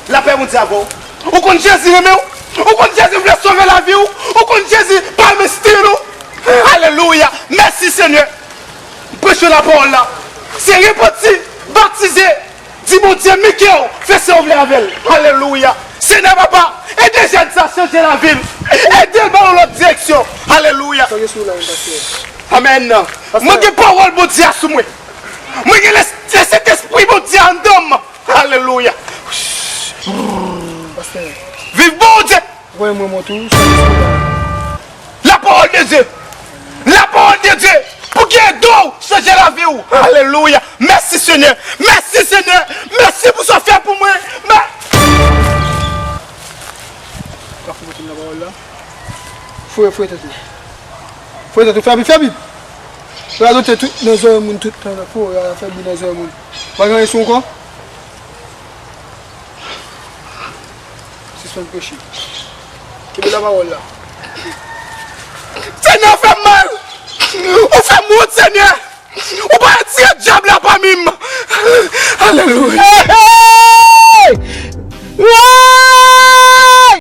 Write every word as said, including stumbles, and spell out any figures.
Lapè Bondye avè w. Ou konn Jezi renmen w. Ou konn Jezi vle sove lavi w. Ou konn Jezi pa renmen stil ou. Alelouya. Mèsi, Senyè. M preche lapawòl la. Se repanti, batize, di Bondye, mike w, fè sa w vle avè l. Alelouya. Senyè papa, ede jèn sa chanje lavi l. Ede l ba yon lòt direksyon. Alelouya. Amèn. Mwen gen pawòl Bondye a sou mwen. Mwen gen Sentespri Bondye anndan m. Alelouya. Viv Bondye. Voye mwen montre w sa ki sou la. Lapawòl de Dye. Lapawòl de Dye. Pou ki ede w chanje lavi w. Alelouya. Mèsi, Senyè. Mèsi, Senyè. Mèsi pou sa w fè pou mwen. Mè- Ka fou pote m lapawòl la. Foure, foure tèt ou. Foure tèt ou. Fè bib, fè bib. Radote tout nan zòrèy moun tout tan. Foure, fè bib nan zòrèy moun. Pa gen anyen sou ankò? Sispann preche. Kenbe lapawòl la. Senyè, w fè m mal. Ou fè m wont, Senyè. Ou pa retire dyab la pami m. Alelouya.